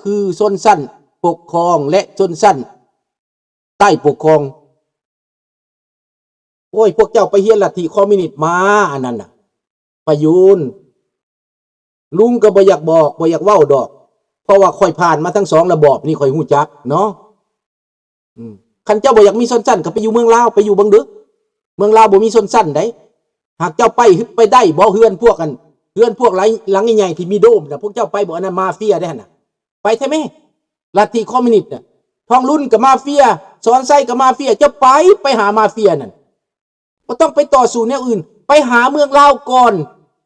ຄືຊົນຊັ້ນປົກຄອງ ແລະ ຊົນຊັ້ນໃຕ້ປົກຄອງ. ໂອ້ຍ ພວກເຈົ້າໄປຮຽນລັດທິຄອມມິວນິດມາ ອັນນັ້ນນະ ປະຢູນ. ລຸງກໍບໍ່ຢາກບອກ ບໍ່ຢາກເວົ້າດອກ ເພາະວ່າຂ້ອຍຜ່ານມາທັງສອງລະບອບນີ້ ຂ້ອຍຮູ້ຈັກເນາະ. ອືມ ຄັນເຈົ້າບໍ່ຢາກມີຊົນຊັ້ນ ກໍໄປຢູ່ເມືອງລາວ ໄປຢູ່ເບິ່ງເດີ້. ເມືອງລາວບໍ່ມີຊົນຊັ້ນໃດ. ຫາກເຈົ້າໄປ ໄປໄດ້ບໍ່ ເຮືອນພວກອັນ ເຮືອນພວກຫຼັງ ຫຼັງໃຫຍ່ໆ ທີ່ມີໂດມນະ ພວກເຈົ້າໄປບໍ່? ອັນນັ້ນມາເຟຍເດ້ຫັ້ນນະ. ໄປແທ້ແມ້ ລັດທິຄອມມິວນິດນະ. ທອງລຸນກໍມາເຟຍ ສອນໄຊກໍມາເຟຍ. ເຈົ້າໄປ ໄປຫາມາເຟຍນັ້ນ. ບໍ່ຕ້ອງໄປຕໍ່ສູ້ແນວອື່ນ ໄປຫາເມືອງລາວກ່ອນ.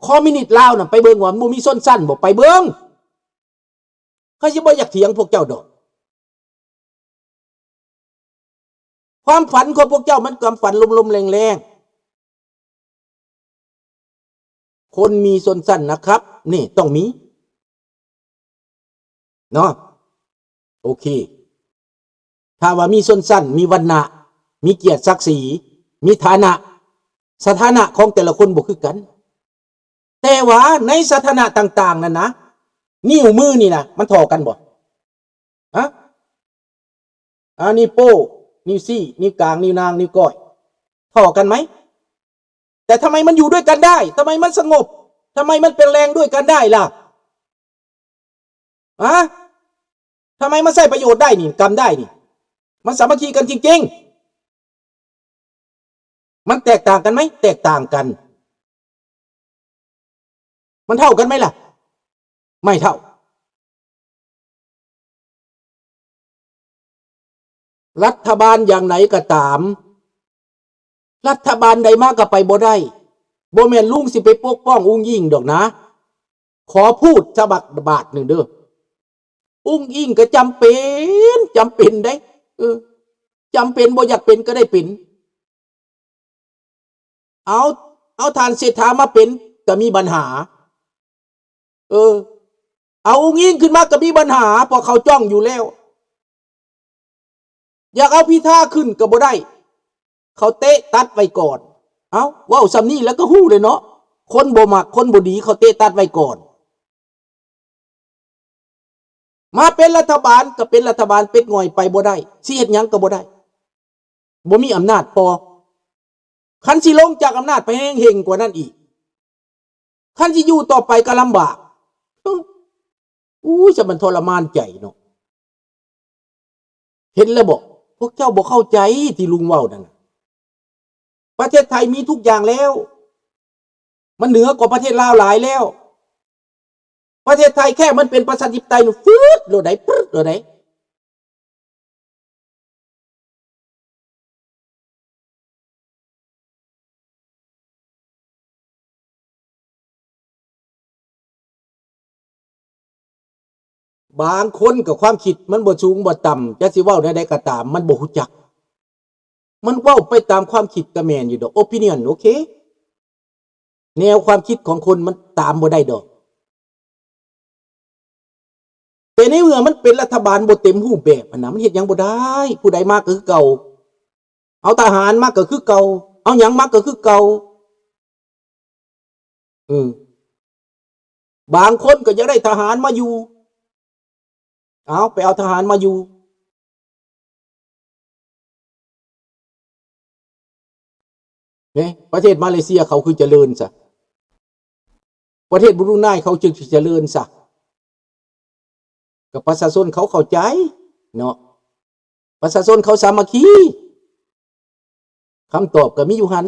ຄອມມິວນິດລາວນະ ໄປເບິ່ງວ່າມັນບໍ່ມີຊົນຊັ້ນບໍ່? ໄປເບິ່ງ. ຂ້ອຍຊິບໍ່ຢາກຖຽງພວກເຈົ້າດອກ. ຄວາມຝັນຂອງພວກເຈົ້າມັນຄວາມຝັນລົມໆແລງໆ. ຄົນມີຊົນຊັ້ນນະຄັບ ນີ້ຕ້ອງມີເນາະ. ໂອເຄ ຖ້າວ່າມີຊົນຊັ້ນ ມີວັນນະ ມີກຽດສັກສີ ມີຖານະ ສະຖານະຂອງແຕ່ລະຄົນບໍ່ຄືກັນ. ແຕ່ວ່າໃນສະຖານະຕ່າງໆນັ້ນນະ ນິ້ວມືນີ້ນະ ມັນທໍ່ກັນບໍ່? ຮະ? ອ່າ ນິ້ວໂປ້ ນິ້ວຊີ້ ນິ້ວກາງ ນິ້ວນາງ ນິ້ວກ້ອຍ ທໍ່ກັນໄໝ? ແຕ່ທຳໄມມັນຢູ່ດ້ວຍກັນໄດ້? ທຳໄມມັນສະຫງົບ? ທຳໄມມັນເປັນແຮງດ້ວຍກັນໄດ້ລະ? ຮະ? ທຳໄມມັນໃຊ້ປະໂຫຍດໄດ້ນີ້ ກຳໄດ້ນີ້? ມັນສາມັກຄີກັນຈິງໆ. ມັນແຕກຕ່າງກັນໄໝ? ແຕກຕ່າງກັນ. ມັນເທົ່າກັນໄໝລະ? ໄມ່ເທົ່າ. ລັດຖະບານຢ່າງໃດກໍຕາມ, ລັດຖະບານໃດມາກໍໄປບໍ່ໄດ້. ບໍ່ແມ່ນລຸງຊິໄປປົກປ້ອງອຸ້ງອິງດອກນະ. ຂໍພູດສະບັກບາດໜຶ່ງເດີ້. ອຸ້ງອິງກໍຈຳເປັນ, ຈຳເປັນເດ້. ເອີ, ຈຳເປັນ, ບໍ່ຢາກເປັນກໍໄດ້ເປັນ. ເອົາ, ເອົາທ່ານເສດຖາມາເປັນກໍມີບັນຫາ. ເອີ, ເອົາອຸ້ງອິງຂຶ້ນມາກໍມີບັນຫາ, ເພາະເຂົາຈ້ອງຢູ່ແລ້ວ. ຢາກເອົາພິທາຂຶ້ນກໍບໍ່ໄດ້, ເຂົາເຕະຕັດໄວ້ກ່ອນ. ເອົ້າ, ເວົ້າສ່ຳນີ້ແລ້ວກໍຮູ້ແລ້ວເນາະ, ຄົນບໍ່ມັກ, ຄົນບໍ່ດີ, ເຂົາເຕະຕັດໄວ້ກ່ອນ. ມາເປັນລັດຖະບານກໍເປັນລັດຖະບານເປັດງ່ອຍໄປບໍ່ໄດ້, ຊິເຮັດຫຍັງກໍບໍ່ໄດ້, ບໍ່ມີອຳນາດພໍ. ຄັນຊິລົງຈາກອຳນາດໄປແຮງເຮັງກວ່ານັ້ນອີກ, ຄັນຊິຢູ່ຕໍ່ໄປກໍລຳບາກ. ອູ້ຍ, ຈະມັນທໍລະມານໃຈເນາະ. ເຫັນແລ້ວບໍ? ພວກເຈົ້າບໍ່ເຂົ້າໃຈທີ່ລຸງເວົ້ານັ້ນນະ. ປະເທດໄທມີທຸກຢ່າງແລ້ວ, ມັນເໜືອກວ່າປະເທດລາວຫຼາຍແລ້ວ. ປະເທດໄທແຄ່ມັນເປັນປະຊາທິປະໄຕ ຟືດໂລດໃດ, ປຶດໂລດໃດ. ບາງຄົນກໍຄວາມຄິດມັນບໍ່ສູງບໍ່ຕ່ຳ, ຈະຊິເວົ້າແນວໃດກໍຕາມ, ມັນບໍ່ຮູ້ຈັກ. ມັນເວົ້າໄປຕາມຄວາມຄິດກໍແມ່ນຢູ່ດອກ, ໂອປິນຽນ, ໂອເຄ. ແນວຄວາມຄິດຂອງຄົນມັນຕາມບໍ່ໄດ້ດອກ. ແຕ່ໃນເມື່ອມັນເປັນລັດຖະບານບໍ່ເຕັມຮູບແບບຫັ້ນນະ, ມັນເຮັດຫຍັງບໍ່ໄດ້. ຜູ້ໃດມາກໍຄືເກົ່າ, ເອົາທະຫານມາກໍຄືເກົ່າ, ເອົາຫຍັງມາກໍຄືເກົ່າ. ເອີ, ບາງຄົນກໍຢາກໄດ້ທະຫານມາຢູ່, ເອົາ, ໄປເອົາທະຫານມາຢູ່. ເນ ປະເທດມາເລເຊຍເຂົາຄືຈະເລີນຊະ, ປະເທດບຣູໄນເຂົາຈຶ່ງຊິຈະເລີນຊະ, ກໍປະຊາຊົນເຂົາເຂົ້າໃຈເນາະ, ປະຊາຊົນເຂົາສາມັກຄີ. ຄຳຕອບກໍມີຢູ່ຫັ້ນ.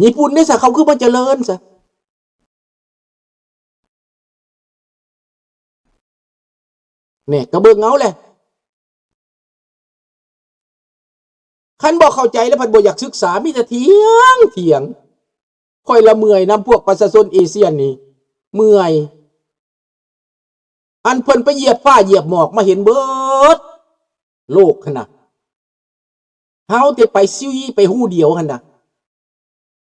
ຍີ່ປຸ່ນເດ້ຊະ, ເຂົາຄືບໍ່ຈະເລີນຊະ? ແນ່, ກໍເບິ່ງເອົາແຫຼະ. ຄັນບໍ່ເຂົ້າໃຈແລ້ວພັດບໍ່ຢາກສຶກສາ, ມີແຕ່ຖຽງ, ຖຽງ. ຂ້ອຍລະເມື່ອຍນຳພວກປະຊາຊົນເອຊຽນນີ້, ເມື່ອຍ. ອັນເພິ່ນໄປຢຽບຟ້າຢຽບໝອກມາເຫັນເບິດໂລກຫັ້ນນະ, ເຮົາແຕ່ໄປຊິໄປຮູດຽວຫັ້ນນະ.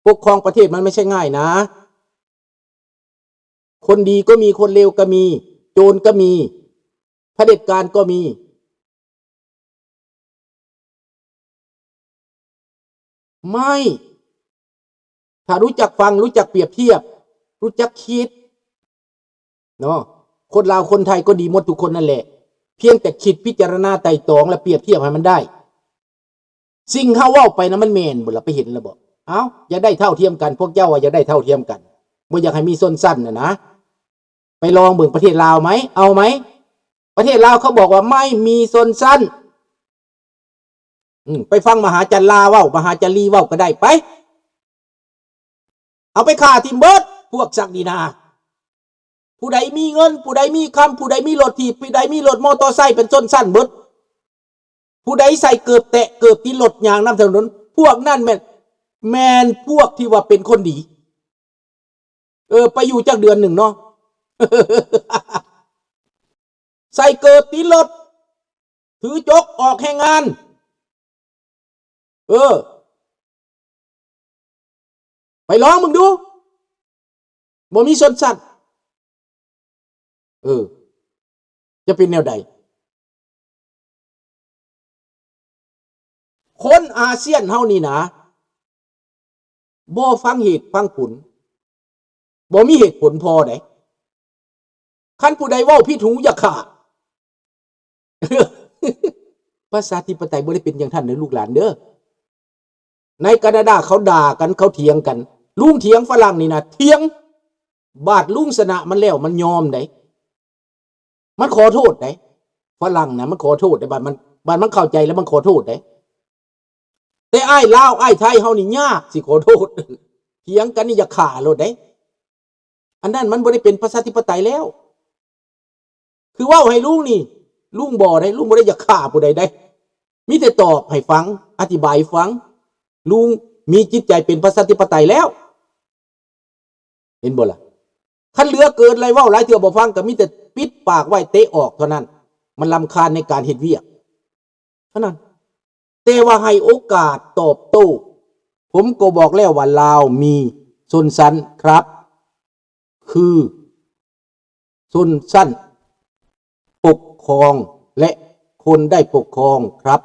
ປົກຄອງປະເທດມັນໄມ່ໃຊ່ງ່າຍນະ, ຄົນດີກໍມີ, ຄົນເລວກໍມີ, ໂຈນກໍມີ, ຜະເດັດການກໍມີ. ໄມ່ ຖ້າຮູ້ຈັກຟັງ, ຮູ້ຈັກປຽບທຽບ, ຮູ້ຈັກຄິດ, ເນາະ. ຄົນລາວຄົນໄທກໍດີໝົດທຸກຄົນນັ້ນແຫຼະ, ພຽງແຕ່ຄິດພິຈາລະນາໄຕ່ຕອງ ແລະ ປຽບທຽບໃຫ້ມັນໄດ້. ສິ່ງເຮົາເວົ້າໄປນະ ມັນແມ່ນບໍ່ລະ? ໄປເຫັນແລ້ວບໍ່? ເອົ້າ, ຢາກໄດ້ເທົ່າທຽມກັນ, ພວກເຈົ້າວ່າຢາກໄດ້ເທົ່າທຽມກັນ, ບໍ່ຢາກໃຫ້ມີຊົນຊັ້ນນະນະ. ໄປລອງເບິ່ງປະເທດລາວໄໝ? ເອົາໄໝ? ປະເທດລາວເຂົາບອກວ່າໄມ່ມີຊົນຊັ້ນ. ອືມ, ໄປຟັງມະຫາຈັນລາເວົ້າ, ມະຫາຈັນລີເວົ້າກໍໄດ້ໄປ. ເອົາໄປຂ້າຖິ້ມເບິດ ພວກສັກດີນາ. ຜູ້ໃດມີເງິນ, ຜູ້ໃດມີຄຳ, ຜູ້ໃດມີລົດຖີບ, ຜູ້ໃດມີລົດມໍເຕີໄຊເປັນຊົນຊັ້ນເບິດ. ຜູ້ໃດໃສ່ເກີບແຕະເກີບຕິດລົດຍ່າງນຳຖະໜົນ, ພວກນັ້ນແມ່ນ, ແມ່ນພວກທີ່ວ່າເປັນຄົນດີ. ເອີ, ໄປຢູ່ຈັກເດືອນໜຶ່ງເນາະ. ໃສ່ເກີບຕິດລົດ, ຖືຈົກອອກແຮງງານ. ເອີ, ໄປລອງເບິ່ງດູ, ບໍ່ມີຊົນຊັ້ນ. ເອີ, ຈະເປັນແນວໃດ? ຄົນອາຊຽນເຮົານີ້ນະ ບໍ່ຟັງເຫດຟັງຜົນ, ບໍ່ມີເຫດຜົນພໍໃດ. ຄັນຜູ້ໃດເວົ້າຜິດຫູຢ່າຂ້າ. ປະຊາທິປະໄຕບໍ່ໄດ້ເປັນຈັ່ງຊັ້ນເດີລູກຫຼານເດີ. ໃນການາດາເຂົາດ່າກັນ, ເຂົາຖຽງກັນ. ລຸງຖຽງຝຣັ່ງນີ້ນະ, ຖຽງ. ບາດລຸງຊະນະມັນແລ້ວ, ມັນຍອມໃດ. ມັນຂໍໂທດໃດ. ຝຣັ່ງນະ ມັນຂໍໂທດໃດ. ບາດມັນ, ບາດມັນເຂົ້າໃຈແລ້ວ ມັນຂໍໂທດໃດ. ແຕ່ອ້າຍລາວ, ອ້າຍໄທເຮົານີ້ຍາກຊິຂໍໂທດ. ຖຽງກັນນີ້ຢາກຂ້າໂລດໃດ. ອັນນັ້ນມັນບໍ່ໄດ້ເປັນປະຊາທິປະໄຕແລ້ວ. ຄືເວົ້າໃຫ້ລຸງນີ້, ລຸງບໍ່ໄດ້, ລຸງບໍ່ໄດ້ຢາກຂ້າຜູ້ໃດໃດ. ມີແຕ່ຕອບໃຫ້ຟັງ, ອະທິບາຍໃຫ້ຟັງ. ລຸງມີຈິດໃຈເປັນປະຊາທິປະໄຕແລ້ວ. ເຫັນບໍ່ລະ? ຄັນເຫຼືອເກີນຫຼາຍ, ເວົ້າຫຼາຍເທື່ອບໍ່ຟັງ, ກໍມີແຕ່ປິດປາກໄວ້, ເຕະອອກເທົ່ານັ້ນ. ມັນລຳຄານໃນການເຮັດວຽກເທົ່ານັ້ນ. ແຕ່ວ່າໃຫ້ໂອກາດຕອບໂຕ້, ຜົມກໍບອກແລ້ວວ່າລາວມີຊົນຊັ້ນຄັບ, ຄືຊົນຊັ້ນປົກຄອງ ແລະ ຄົນໄດ້ປົກຄອງຄັບ.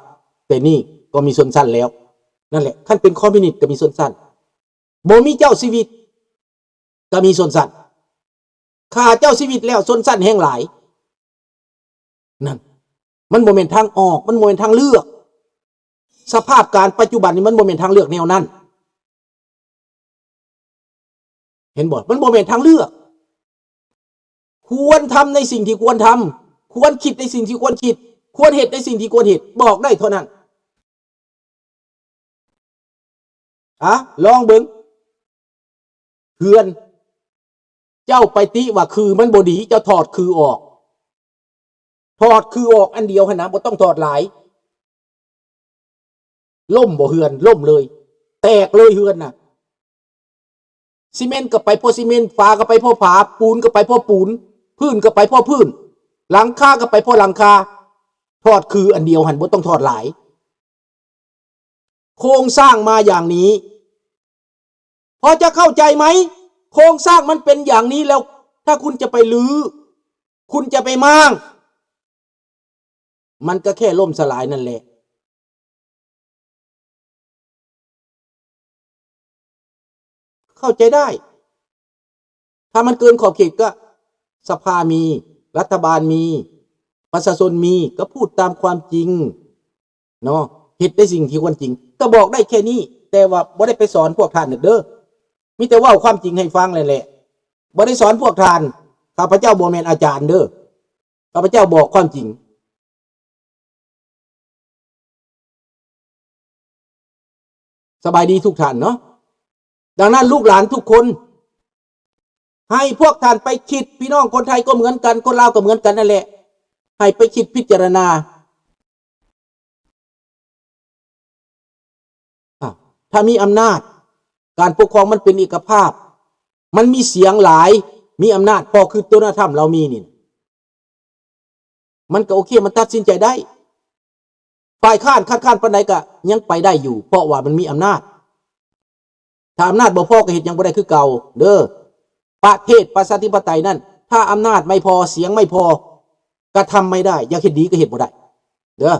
ແຕ່ນີ້ກໍມີຊົນຊັ້ນແລ້ວ. ນັ້ນແຫຼະ, ຄັນເປັນຄອມມິວນິດກໍມີຊົນຊັ້ນ. ບໍ່ມີເຈົ້າຊີວິດກໍມີຊົນຊັ້ນ. ຂ້າເຈົ້າຊີວິດແລ້ວ, ຊົນຊັ້ນແຮງຫຼາຍ. ນັ້ນ, ມັນບໍ່ແມ່ນທາງອອກ, ມັນບໍ່ແມ່ນທາງເລືອກ. ສະພາບການປັດຈຸບັນນີ້ ມັນບໍ່ແມ່ນທາງເລືອກແນວນັ້ນ. ເຫັນບໍ່? ມັນບໍ່ແມ່ນທາງເລືອກ. ຄວນທຳໃນສິ່ງທີ່ຄວນທຳ, ຄວນຄິດໃນສິ່ງທີ່ຄວນຄິດ, ຄວນເຮັດໃນສິ່ງທີ່ຄວນເຮັດ, ບອກໄດ້ເທົ່ານັ້ນ. ອະ, ລອງເບິ່ງ. ເຮືອນ, ເຈົ້າໄປຕິວ່າຄືມັນບໍ່ດີ, ເຈົ້າຖອດຄືອອກ. ຖອດຄືອອກອັນດຽວຫັ້ນນະ, ບໍ່ຕ້ອງຖອດຫຼາຍ. ລົ້ມບໍ່ເຮືອນ? ລົ້ມເລີຍ, ແຕກເລີຍເຮືອນນະ. ຊີເມັນກໍໄປພໍຊີເມັນ, ຝາກໍໄປພໍຝາ, ປູນກໍໄປພໍປູນ, ພື້ນກໍໄປພໍພື້ນ, ຫຼັງຄາກໍໄປພໍຫຼັງຄາ. ຖອດຄືອັນດຽວຫັ້ນ, ບໍ່ຕ້ອງຖອດຫຼາຍ. ໂຄງສ້າງມາຢ່າງນີ້ ພໍຈະເຂົ້າໃຈໄໝ? ໂຄງສ້າງມັນເປັນຢ່າງນີ້ແລ້ວ, ຖ້າຄຸນຈະໄປຮື້, ຄຸນຈະໄປມ້າງ, ມັນກໍແຄ່ລົ້ມສະຫຼາຍນັ້ນແຫຼະ. ເຂົ້າໃຈໄດ້. ຖ້າມັນເກີນຂອບເຂດກໍສະພາມີ, ລັດຖະບານມີ, ປະຊາຊົນມີ, ກໍພູດຕາມຄວາມຈິງເນາະ, ເຮັດໃນສິ່ງທີ່ຄວນຈິງ. ກໍບອກໄດ້ແຄ່ນີ້, ແຕ່ວ່າບໍ່ໄດ້ໄປສອນພວກທ່ານເດີ. ມີແຕ່ເວົ້າຄວາມຈິງໃຫ້ຟັງແຫຼະ. ບໍ່ໄດ້ສອນພວກທ່ານ. ຂ້າພະເຈົ້າບໍ່ແມ່ນອາຈານເດີ. ຂ້າພະເຈົ້າບອກຄວາມຈິງ. ສະບາຍດີທຸກທ່ານເນາະ. ດັ່ງນັ້ນ ລູກຫຼານທຸກຄົນ ໃຫ້ພວກທ່ານໄປຄິດ, ພີ່ນ້ອງຄົນໄທກໍເໝືອນກັນ, ຄົນລາວກໍເໝືອນກັນນັ້ນແຫຼະ, ໃຫ້ໄປຄິດພິຈາລະນາ. ອາ, ຖ້າມີອຳນາດ, ການປົກຄອງມັນເປັນເອກະພາບ, ມັນມີສຽງຫຼາຍ, ມີອຳນາດພໍຄືໂດນັລທຳລາວມີນີ້, ມັນກໍໂອເຄ, ມັນຕັດສິນໃຈໄດ້. ຝ່າຍຄ້ານຄັດຄ້ານປານໃດກໍຍັງໄປໄດ້ຢູ່, ເພາະວ່າມັນມີອຳນາດ. ຖ້າອຳນາດບໍ່ພໍກໍເຮັດຫຍັງບໍ່ໄດ້ຄືເກົ່າເດີ. ປະເທດປະຊາທິປະໄຕນັ້ນ, ຖ້າອຳນາດໄມ່ພໍ, ສຽງໄມ່ພໍ, ກະທຳໄມ່ໄດ້, ຢາກເຮັດດີກໍເຮັດບໍ່ໄດ້ເດີ.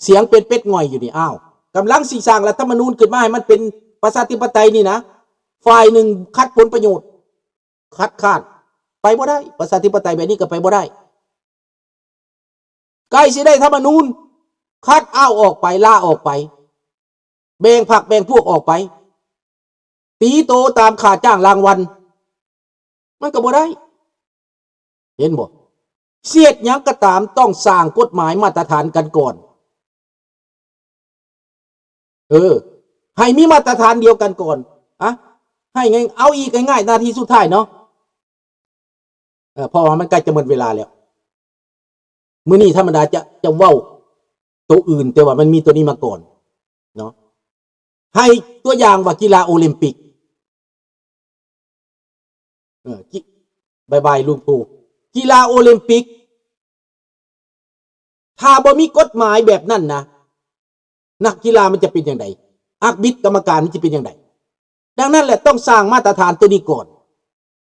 ສຽງເປັນເປັດງ່ອຍຢູ່ນີ້, ອ້າວ, ກຳລັງຊິສ້າງລັດຖະມະນູນຂຶ້ນມາໃຫ້ມັນເປັນປະຊາທິປະໄຕນີ້ນະ, ຝ່າຍໜຶ່ງຂັດຜົນປະໂຫຍດ, ຄັດຄ້ານ, ໄປບໍ່ໄດ້ ປະຊາທິປະໄຕແບບນີ້ກໍໄປບໍ່ໄດ້. ໃກ້ຊິໄດ້ທຳມະນູນ ຄັດເອົາອອກໄປ ລາອອກໄປ ແບ່ງພັກແບ່ງພວກອອກໄປ ຕີໂຕຕາມຄ່າຈ້າງລາງວັນ ມັນກໍບໍ່ໄດ້ ເຫັນບໍ່? ຊິເຮັດຫຍັງກໍຕາມ ຕ້ອງສ້າງກົດໝາຍມາດຕະຖານກັນກ່ອນ. ເອີ ໃຫ້ມີມາດຕະຖານດຽວກັນກ່ອນ. ອະ ໃຫ້ງ່າຍ ເອົາອີກງ່າຍໆ ນາທີສຸດທ້າຍເນາະ. ເອີ ເພາະວ່າມັນໃກ້ຈະໝົດເວລາແລ້ວ. ມື້ນີ້ທຳມະດາຈະ ຈະເວົ້າໂຕອື່ນ ແຕ່ວ່າມັນມີໂຕນີ້ມາກ່ອນເນາະ. ໃຫ້ຕົວຢ່າງວ່າກິລາໂອລິມປິກ ເອີ ກິ ບາຍບາຍລຸງພູ ກິລາໂອລິມປິກ ຖ້າບໍ່ມີກົດໝາຍແບບນັ້ນນະ ນັກກິລາມັນຈະເປັນຈັ່ງໃດ? ອາກບິດ ກຳມະການມັນຈະເປັນຈັ່ງໃດ? ດັ່ງນັ້ນແຫຼະ ຕ້ອງສ້າງມາດຕະຖານໂຕນີ້ກ່ອນ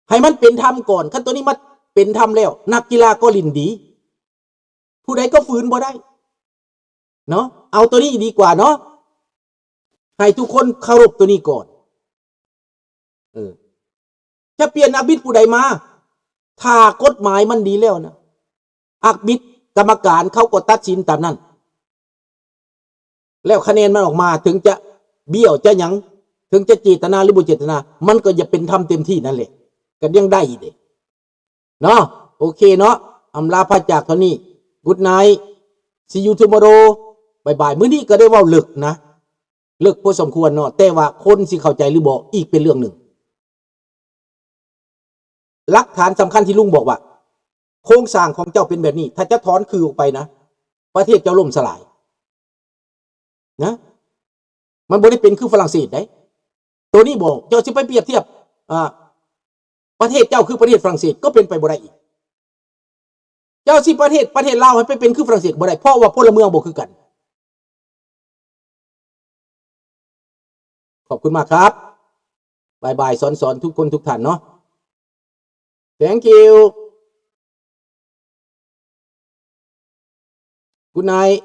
ໃຫ້ມັນເປັນທຳກ່ອນ. ຄັນໂຕນີ້ມາເປັນທຳແລ້ວ ນັກກິລາກໍຫຼິ້ນດີ ຜູ້ໃດກໍຝືນບໍ່ໄດ້ເນາະ. ເອົາໂຕນີ້ດີກວ່າເນາະ ໃຫ້ທຸກຄົນເຄົາລົບໂຕນີ້ກ່ອນ. ເອີ ຈະປ່ຽນອາກບິດຜູ້ໃດມາ ຖ້າກົດໝາຍມັນດີແລ້ວນະ ອາກບິດ ກຳມະການເຂົາກໍຕັດສິນຕາມນັ້ນ ແລ້ວຄະແນນມັນອອກມາ ເຖິງຈະບ້ຽວຈະຫຍັງ ເຖິງຈະເຈດຕະນາ ຫຼື ບໍ່ເຈດຕະນາ ມັນກໍຈະເປັນທຳເຕັມທີ່ນັ້ນແຫຼະ ກໍຍັງໄດ້ເດ້ເນາະ. ໂອເຄເນາະ ອຳລາພາຈາກເທົ່ານີ້ Good night, see you tomorrow, ບາຍບາຍ. ມື້ນີ້ກໍໄດ້ເວົ້າເລິກນະ ເລິກພໍສົມຄວນເນາະ ແຕ່ວ່າຄົນຊິເຂົ້າໃຈຫຼືບໍ່ ອີກເປັນເລື່ອງໜຶ່ງ. ຫຼັກຖານສຳຄັນທີ່ລຸງບອກວ່າ ໂຄງສ້າງຂອງເຈົ້າເປັນແບບນີ້ ຖ້າຈະຖອນຄືອອກໄປນະ ປະເທດເຈົ້າລົ້ມສະຫຼາຍນະ. ມັນບໍ່ໄດ້ເປັນຄືຝຣັ່ງເສດໃດ. ໂຕນີ້ບໍ່ ເຈົ້າຊິໄປປຽບທຽບ ອ່າ ປະເທດເຈົ້າຄືປະເທດຝຣັ່ງເສດ ກໍເປັນໄປບໍ່ໄດ້ອີກ. ເຈົ້າຊິປະເທດ ປະເທດລາວໃຫ້ໄປເປັນຄືຝຣັ່ງເສດບໍ່ໄດ້ ເພາະວ່າພົນລະເມືອງບໍ່ຄືກັນ. ຂອບຄຸນມາກຄັບ. ບາຍບາຍ ສອນໆ ທຸກຄົນທຸກທ່ານເນາະ. Thank you. Good night.